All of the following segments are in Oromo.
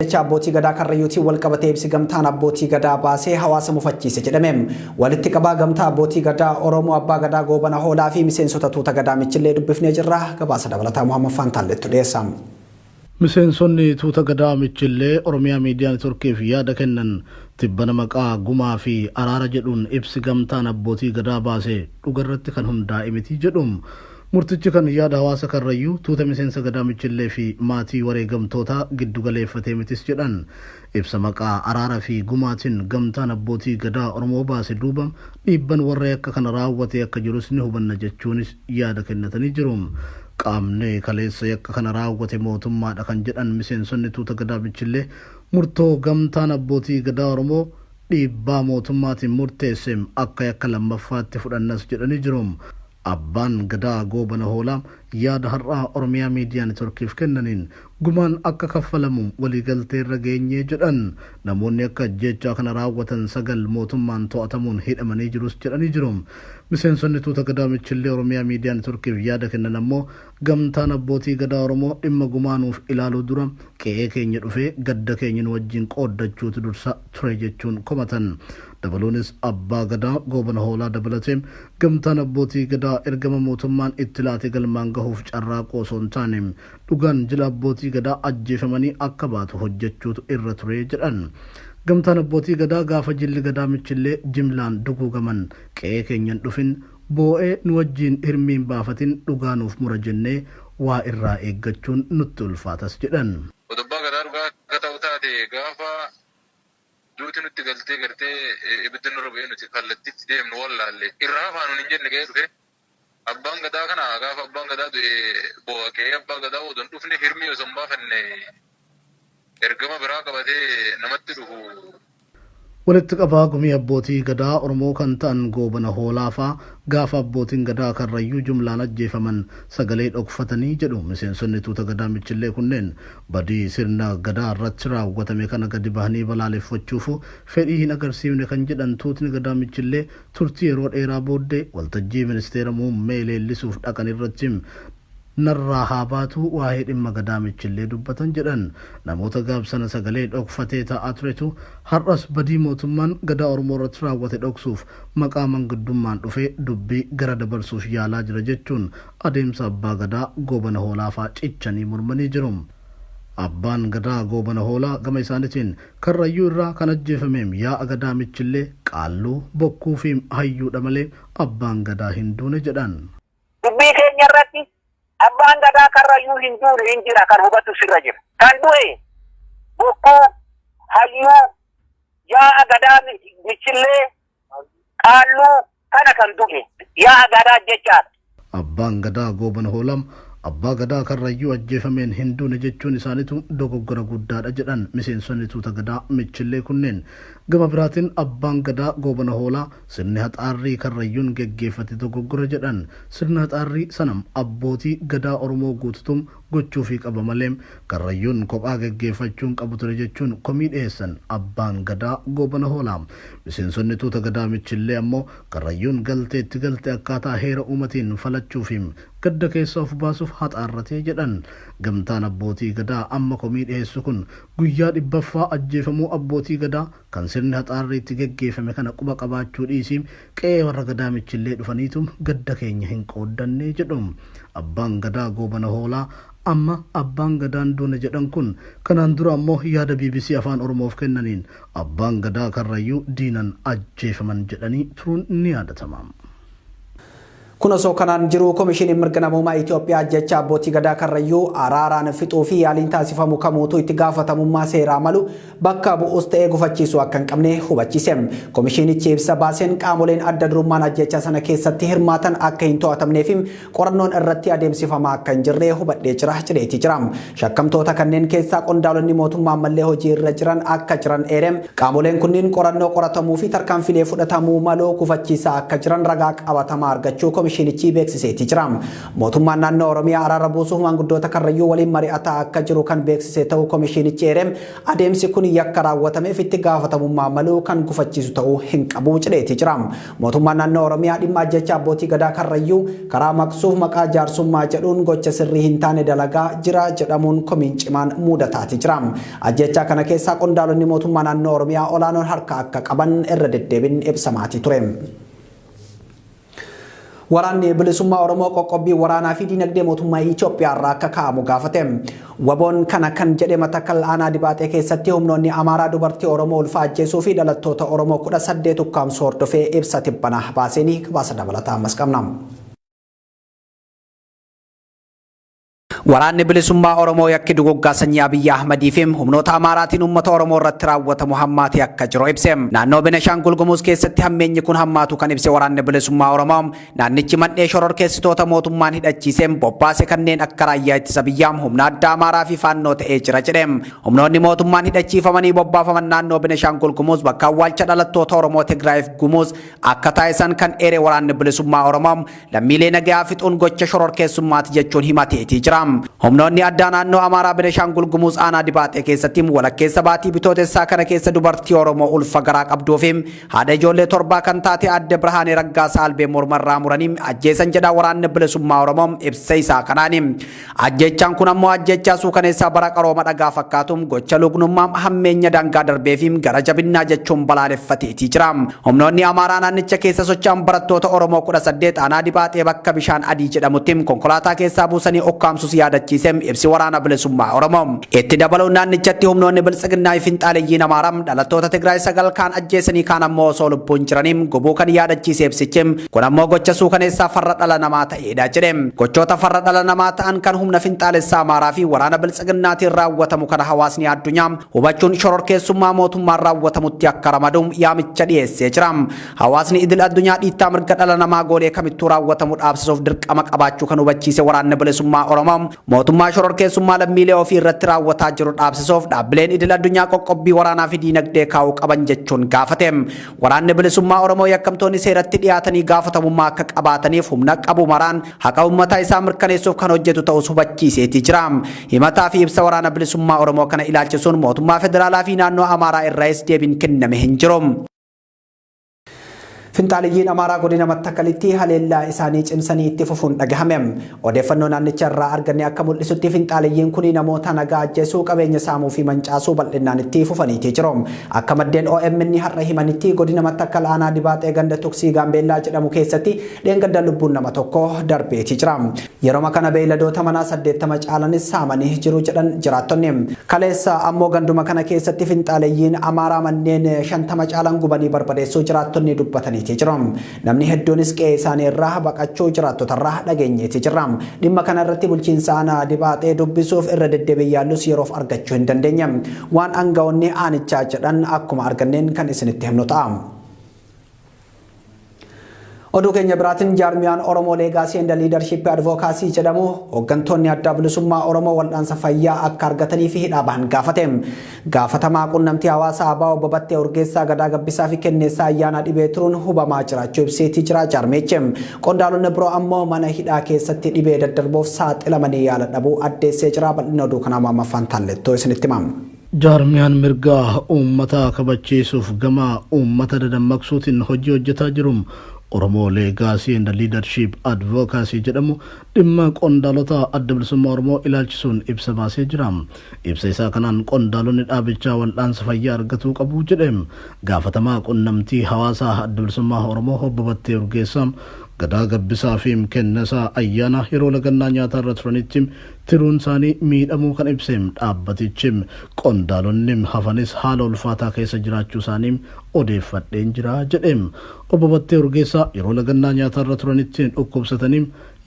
Jecha abbootii gadaa Karrayyuutiin walqabatee ibsi gamtaan abbootii gadaa baasee hawaasa mufachiise jedhame. Walitti qabaa gamtaa abbootii gadaa Oromoo Abbaa Gadaa Goobana Hoolaa fi miseensota tuuta gadaa Michillee dubbifnee jirra. Gabaasa dabalataa Muhammad Faantaalleettu dhiyeessa. Miseensonni tuuta gadaa Michillee Oromiyaa Miidiyaa Networkiif yaada kennan tibbana maqaa gumaa fi araara jedhuun ibsi gamtaan abbootii gadaa baase dhugarratti kan hundaa'e miti jedhu. Murtichi kan yaada hawaasa Karrayyuu, tuuta miseensa Gadaa Michillee fi maatii wareegamtootaa giddu galeeffatee mitis jedhan. Ibsa maqaa araara fi gumaatin gamtaan abbootii Gadaa Oromoo baase duuba dhiibban warra yakka kana raawwatee akka jirus ni hubanna jechuunis yaada kennatanii jiru. Qaamni kaleessa yakka kana raawwate mootummaadha kan jedhan miseensonni tuuta Gadaa Michillee murtoo gamtaan abbootii Gadaa Oromoo dhiibbaa mootummaatiin murteesse akka yakka lammaffaatti fudhannas jedhanii jiru. Abbaan Gadaa Goobana Hoolaa yaada har'aa Oromiyaa Miidiyaa Networkiif kennaniin gumaan akka kaffalamu waliigalteerra geenyee jedhan. Namoonni akka ajjeechaa kana raawwatan 9 mootummaan to'atamuun hidhamanii jirus jedhanii jiru. Miseensonni tuuta Gadaa Michillee Oromiyaa Miidiyaa Networkiif yaada kennan ammoo gamtaan abbootii Gadaa Oromoo dhimma gumaa nuuf ilaaluu dura qe'ee keenya dhufee gadda keenya nu wajjin qooddachuutu dursa ture jechuun komatan. Dabaluunis Abbaa Gadaa Goobana Hoolaa dabalatee gamtaan abbootii Gadaa ergama mootummaan itti laate galmaan gahuuf carraaquu osoo hin taane dhugaan jila abbootii Gadaa ajjeefamanii akka baatu hojjechuutu irra ture jedhan. Gamtaan abbootii Gadaa gaafa jilli Gadaa Michillee jimlaan duguugaman qe'ee keenya hin dhufin boo'ee nu wajjiin hirmii hin baafatin dhugaa nuuf mura jennee waa irraa eeggachuun nutti ulfaatas jedhan. Odoo Abbaa Gadaa dhugaa akka ta'u taate gaafa duuti nutti galtee gartee ibiddi nurra bu'ee nuti kallattiitti deemnu wallaalle irra hafaa nuun hin jenne ka'ee dhufe abbaan gadaa kana gaafa abbaan gadaa du'e boo'a qe'ee abbaa gadaa odoo hin dhufne hirmii osoo hin baafanne ergama biraa qabatee namatti dhufu. Walitti qabaa Gumii Abbootii Gadaa Oromoo kan ta'an Goobana Hoolaa faa gaafa Abbootiin Gadaa Karrayyuu jumlaan ajjeefaman sagalee dhokfatanii jedhu miseensonni tuuta Gadaa Michillee kunneen. Badii sirna Gadaa irratti raawwatame kana gadi bahanii balaaleffachuufuu fedhii hin agarsiifne kan jedhan tuutni Gadaa Michillee turtii yeroo dheeraa booddee waltajjii Ministeera Muummee leellisuuf dhaqan irratti narraa haa baatuu waa'ee dhimma Gadaa Michillee dubbatan jedhan. Namoota gaaf sana sagalee dhokfatee taa'aa turetu har'as badii mootummaan Gadaa Oromoo irratti raawwate dhoksuuf maqaa manguddummaan dhufee dubbii gara dabarsuuf yaalaa jira jechuun adeemsa Abbaa Gadaa Goobana Hoolaafaa cichanii mormanii jiru. Abbaan Gadaa Goobana Hoolaa gama isaanitiin Karrayyuu irraa kan ajjeefameem yaa'a Gadaa Michillee, Qaalluu, Bokkuu fi Hayyuudha malee Abbaan Gadaa hin duune jedhan. Dubbii keenya irratti Abbaan Gadaa Karrayyuu hin duune hin jira kan hubatu sirra jira. Kan du'e Bokkuu, Hayyuu, yaa'a Gadaa Michillee, Qaalluu kana kan du'e yaa'a Gadaa jechaadha. Abbaan Gadaa Goobana Hoolaa Abbaa Gadaa Karrayyuu ajjeefameen hin duune jechuun isaanitu dogoggora guddaadha jedhan miseensonni tuuta Gadaa Michillee kunneen. Gama biraatiin Abbaan Gadaa Goobana Hoolaa sirni haxaarrii Karrayyuun geggeeffate dogoggora jedhan. Sirna haxaarrii sanam abbootii Gadaa Oromoo guututum gochuufii qaba malee Karrayyuun kophaa geggeeffachuu hin qabu ture jechuun komii dhiyeessan Abbaan Gadaa Goobana Hoolaa. Miseensonni tuuta Gadaa Michillee ammoo Karrayyuun galtee itti galte akkaataa heera uumatiin falachuufi gadda keessaa of baasuuf haxaarrate jedhan. Gamtaan Abbootii Gadaa amma komii dhiyeessu kun guyyaa 100ffaa ajjeefamuu Abbootii Gadaa kan sirni haxaarrii itti geggeeffame kana quba qabaachuu dhiisii qe'ee warra Gadaa Michillee dhufaniitu gadda keenya hin qooddanne jedhu. Abbaan Gadaa Goobana Hoolaa amma Abbaan Gadaan duune jedhan kun kanaan dura ammoo yaada bbc Afaan Oromoof kennaniin Abbaan Gadaa Karrayyuu diinan ajjeefaman jedhanii turuun ni yaadatama. Kun osoo kanaan jiruu Komishiniin Mirga Namoomaa Itoophiyaa ajjeechaa Abbootii Gadaa Karrayyuu araaraan fixuu fi yaaliin taasifamu kamuutuu itti gaafatamummaa seeraa malu bakka bu'us ta'ee gufachiisuu akka hin qabne hubachiise. Komishinichi ibsa baaseen qaamoleen adda durummaan ajjeechaa sana keessatti hirmaatan akka hin to'atamnee fi qorannoon irratti adeemsifamaa akka hin jirre hubadhee jira jedheeti jira. Shakkamtoota kanneen keessaa qondaalonni mootummaa ammallee hojii irra jiran akka jiran eere. Qaamoleen kunniin qorannoo qoratamuu fi tarkaanfilee fudhatamuu malu gufachiisaa akka jiran ragaa qabatamaa argachuu komishinichi beeksiseeti jira. Mootummaan naannoo Oromiyaa araara buusuuf maanguddoota Karrayyuu waliin mari'ataa akka jiru kan beeksise ta'uu komishinichi eeree, adeemsi kun yakka raawwatameef itti gaafatamummaa maluu kan gufachiisu ta'uu hin qabu jedheeti jira. Mootummaan naannoo Oromiyaa dhimma ajjeechaa abbootii gadaa Karrayyuu karaa maqsuuf maqaa jaarsummaa jedhuun gocha sirrii hin taane dalagaa jira jedhamuun komiin cimaan mudataati jira. Ajjeechaa kana keessaa qondaalonni mootummaa naannoo Oromiyaa olaanoon harka akka qaban irra deddeebiin ibsamaati ture. Waraanni bilisummaa Oromoo qoqqobbii waraanaa fi diinagdee mootummaa Itoophiyaa irraa akka kaa'amu gaafate. Waboon kana kan jedhe Matakal aanaa Dibaaxee keessatti humnoonni Amaaraa dubartii Oromoo ulfa ajjeesuu fi dhalattoota Oromoo 18 ukkaamsuu hordofee ibsa tibbana baaseenii. Gabaasa dabalataa ammas qabna. Waraanni bilisummaa Oromoo yakki duguggaa sanyii Abiyyi Ahmadii fi humnoota Amaaraatiin uummata Oromoo irratti raawwatamu hammaatee akka jiru ibse. Naannoo Beneshaangul Gumuz keessatti hammeenyi kun hammaatu kan ibse waraanni bilisummaa Oromoo, naannichi mandhee shororkeessitoota mootummaan hidhachiisee bobbaase kanneen akka raayyaa ittisa biyyaa, humna addaa Amaaraa fi Faannoo ta'ee jira jedhe. Humnoonni mootummaan hidhachiifamanii bobbaafaman naannoo Beneshaangul Gumuz bakka awwaalcha dhalattoota Oromoo Tigraayiif Gumuz akka taasisan kan eere waraanni bilisummaa Oromoo, lammiilee nagayaa fixuun gocha shororkeessummaati jechuun himateetii jira. Humnoonni addaa naannoo Amaaraa Beneshaangul Gumuz aanaa Dibaaxee keessatti walakkeessa baatii Bitootessaa kana keessa dubartii Oromoo ulfa garaa qabduu fi haadha ijoollee 7 kan taate Aadde Birhaanee Raggaasaa albee mormarraa muranii ajjeesan jedha waraanni bilisummaa Oromoo ibsa isaa kanaani. Ajjeechaan kun ammoo ajjeechaa suukaneessaa bara qarooma dhagaa fakkaatu, gocha lugnummaa, hammeenya daangaa darbee fi gara jabinnaa jechuun balaaleffateetii jira. Humnoonni Amaaraa naannicha keessa socho'an barattoota Oromoo 18 aanaa Dibaaxee bakka bishaan adii jedhamutti konkolaataa keessaa buusanii ukkaamsus yaadachiise ibsi waraana bilisummaa Oromoo. Itti dabaluun naannichatti humnoonni biltsiginnaa fi finxaaleyyiin Amaaraa dhalattoota Tigraay 9 kaan ajjeesanii kaan ammoo osoo lubbuun jiranii gubuu kan yaadachiise ibsichi, kun ammoo gocha suukaneessaa farra dhala namaa ta'edha jedhe. Gochoota farra dhala namaa ta'an kan humna finxaalessaa Amaaraa fi waraana biltsiginnaatiin raawwatamu kana hawaasni addunyaa hubachuun shororkeessummaa mootummaan raawwatamutti akka ramadu yaamicha dhiyeessee jira. Hawaasni idil addunyaa dhiittaa mirga dhala namaa goolee kamittuu raawwatamu dhaabsisuuf dirqama qabaachuu kan hubachiise waraanni bilisummaa Oromoo, mootummaa shororkeessummaa lammiilee ofii irratti raawwataa jiru dhaabsisuuf dhaabbileen idil addunyaa qoqqobbii waraanaa fi diinagdee kaa'uu qaban jechuun gaafate. Waraanni bilisummaa Oromoo yakkamtoonni seeratti dhiyaatanii gaafatamummaa akka qabaataniif humna qabu maraan haqa uummataa isaa mirkaneessuuf kan hojjetu ta'us hubachiiseetii jira. Himataa fi ibsa waraana bilisummaa Oromoo kana ilaalchisuun mootummaa federaalaa fi naannoo Amaaraa irraayis deebiin kenname hin jiru. Finxaaliyyiin Amaaraa godina Mattakalitti haleellaa isaanii cimsanii itti fufuun dhagahame. Odeeffannoo naannicha irraa arganne akka mul'isutti finxaaliyyiin kun namoota nagaa ajjeesuu, qabeenya saamuu fi mancaasuu bal'innaan itti fufaniitii jiru. Akka maddeen OMN har'a himanitti godina Mattakkal aanaa Dibaaxee ganda Tuksii Gaambeellaa jedhamu keessatti dheengadda lubbuun nama tokko darbeetii jira. Yeroma kana beeyladoota manaa 80 caalanis saamanii jiru jedhan jiraattonni. Kaleessa ammoo ganduma kana keessatti finxaaleyyiin Amaaraa manneen 50 caalan gubanii barbadeessuu jiraattonni dubbataniitii jiru. Namni hedduunis qe'ee isaanii irraa baqachuu jiraattotarraa dhageenyeetii jirra. Dhimma kana irratti bulchiinsa aanaa Dibaaxee dubbisuuf irra deddeebiin yaallus yeroof argachuu hin dandeenye. Waan aangawoonni aanichaa jedhan akkuma arganneen kan isinitti himnu ta'a. Oduu keenya biraatiin jaarmiyaan Oromoo Legacy and Leadership Advocacy jedhamu hooggantoonni adda bilisummaa Oromoo wal'aansa fayyaa akka argatanii fi hidhaa bahan gaafate. Gaafatamaa qunnamtii hawaasaa ABO Obbo Battee Urgeessaa, Gadaa Gabbisaa fi Kenneessaa Ayyaanaa dhibee turuun hubamaa jiraachuu ibseetii jira jaarmichi. Qondaalonni biroo ammoo mana hidhaa keessatti dhibee daddarboof saaxilamanii yaala dhabuu addeessee jira. Bal'ina oduu kanaa Maammaffaan Taallettoo isinitti hima. Jaarmiyaan mirga uummataa kabachiisuuf gama uummata dadammaqsuutiin hojii hojjetaa jiru Oromoo Legacy and Leadership Advocacy jedhamu dhimma qondaalota adda bilisummaa Oromoo ilaalchisuun ibsa baasee jira. Ibsa isaa kanaan qondaalonni dhaabichaa wal'aansa fayyaa argatuu qabu jedhe. Gaafatamaa qunnamtii hawaasaa adda bilisummaa Oromoo Obbo Battee Urgeessaa, Gadaa Gabbisaa fi Kennasaa Ayyaanaa yeroo lagannaa nyaataa irra turanitti tiruun isaanii miidhamuu kan ibse dhaabbatichi, qondaalonni hafanis haala ulfaataa keessa jiraachuu isaanii odeeffadheen jira jedhe. Obbo Battee Urgeessaa yeroo lagannaa nyaataa irra turanitti dhukkubsatanii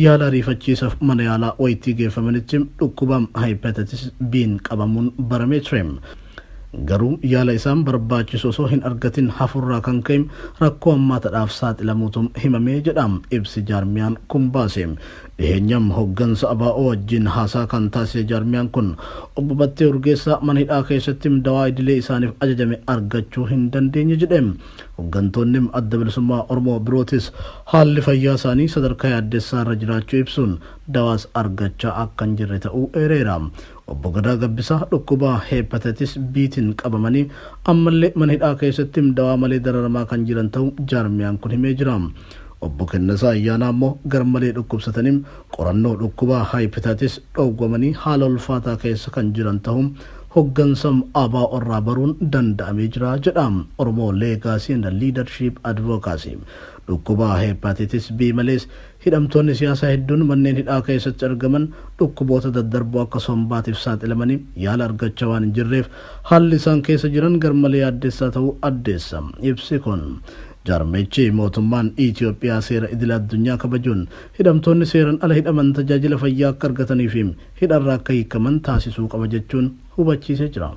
yaala ariifachiisaaf mana yaalaa wayittii geeffamanitti dhukkuba hepatitis B'n qabamuun baramee ture. Garuu yaala isaan barbaachisu osoo hin argatin hafurraa kan ka'e rakkoo hammaataadhaaf saaxilamuutu himamee jedha ibsi jaarmiyaan kun baase. Dhiheenyam hoggansa ABO wajjin haasaa kan taasise jaarmiyaan kun obbo Battee Urgeessaa mana hidhaa keessatti dawaa idilee isaaniif ajajame argachuu hin dandeenye jedhe. Hoggantoonni adda bilisummaa Oromoo birootis haalli fayyaa isaanii sadarkaa yaaddessaa irra jiraachuu ibsuun dawaas argachaa akka hin jirre ta'uu eereera. Obbo Gadaa Gabbisaa dhukkuba hepatitis B'tiin qabamanii ammallee mana hidhaa keessatti dawaa malee dararamaa kan jiran ta'uu jaarmiyaan kun himee jira. Obbo Kennasaa Ayyaanaa immoo garmalee dhukkubsatanii qorannoo dhukkuba hepatitis dhoowwamanii haala ulfaataa keessa kan jiran ta'uu hoggansa ABO irraa baruun danda'amee jira jedha Oromoo Legacy and Leadership Advocacy. Dhukkuba hepatitis B malees hidhamtoonni siyaasaa hedduun manneen hidhaa keessatti argaman dhukkuboota daddarboo akka sombaatiif saaxilamanii yaala argachaa waan hin jirreef haalli isaan keessa jiran garmalee yaaddessaa ta'uu addeessa ibsi kun. Jaarmichi mootummaan Itoophiyaa seera idil addunyaa kabajuun hidhamtoonni seeran ala hidhaman tajaajila fayyaa akka argatanii fi hidharraa akka hiikaman taasisuu qaba jechuun hubachiisee jira.